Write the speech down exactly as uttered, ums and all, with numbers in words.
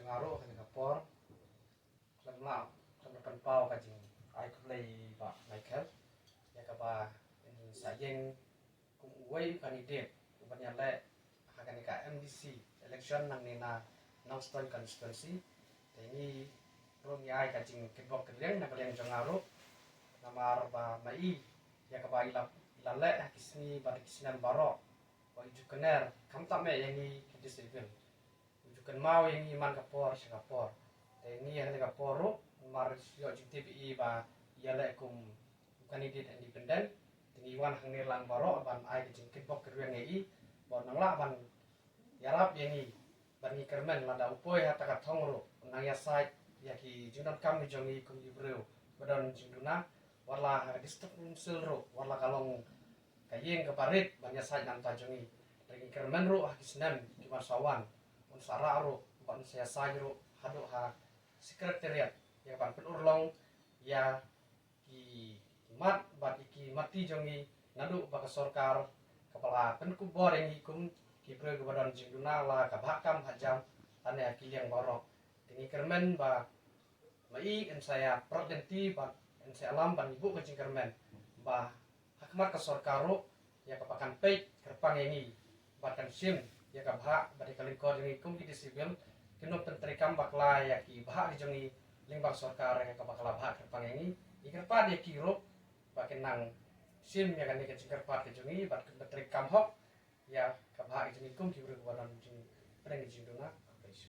Nga ruh ha kane ka por khlem lah khlem da pynpaw ka jingai khublei Bah Michael ïa kaba in sa ïeng kum uwei u candidate uban ïaleh ha kane ka M D C election nangne na Nongstoiñ constituency. Te ngi ruh ngi ai ka jingkitbok kitrwiang na ka liang jong nga ruh, namar ba ma i ïa kaba i la, i la leh ha ki sngi bad ki snem baroh, ba i ju kner khamtam eh ïa ngi ki disabled, i ju kynmaw ïa ngi man ka por sha ka por. Te ngi ha kane ka por ruh namar ïoh jingtip ïa i ba i ïaleh kum u candidate independent, te ngi wan hangne lang baroh ban ai ka jingkitbok kitrwiang ïa i ba un nang lah ban ïarap ïa ngi, bad ngi kyrmen lada u poi ha kata ka thong ruh un nang ïasaid ïa ki jingdonkam ki jong ngi kum ki briew ba don jingduna, wat la ha ka district council ruh, wat la ka long ka ïing kaba rit ban ïasaid na ka bynta jong ngi. Te ngi kyrmen ruh ha ki snem kiban sa wan un sa rah ruh bad un sa ïasaid ruh haduh ha secretariat ïa kaban pynurlong ïa ki mat bad ïa ki mati jong ngi, naduh ba ka sorkar kaba la pynkup bor ïa ngi kum ki briew kiba don jingduna, la ka bhah kam bhah jam lane ha ki liang baroh. Te ngi kyrmen ba ma i yn sa ïa pyrkhat lynti bad yn sa ïalam bad ngi buh ka jingkyrmen ba ha khmat ka sorkar ruh ïa kaba kan peit kyrpang ïa ngi bad kan shim ïa ka bhah bad ïa ka lyngkor jong ngi kum ki disabled, kin ym pyntreikam bakla ïa ki bhah ki jong ngi lyngba ka sorkar ïa kaba ka la bhah kyrpang ïa ngi. Ngi kyrpad ïa ki ruh ba kin nang shim ïa kane ka jingkyrpad ka jong ngi bad kin pyntreikam hok ïa ka bhah ka jong ngi kum ki briew kiba don jingpyrshang jingduna.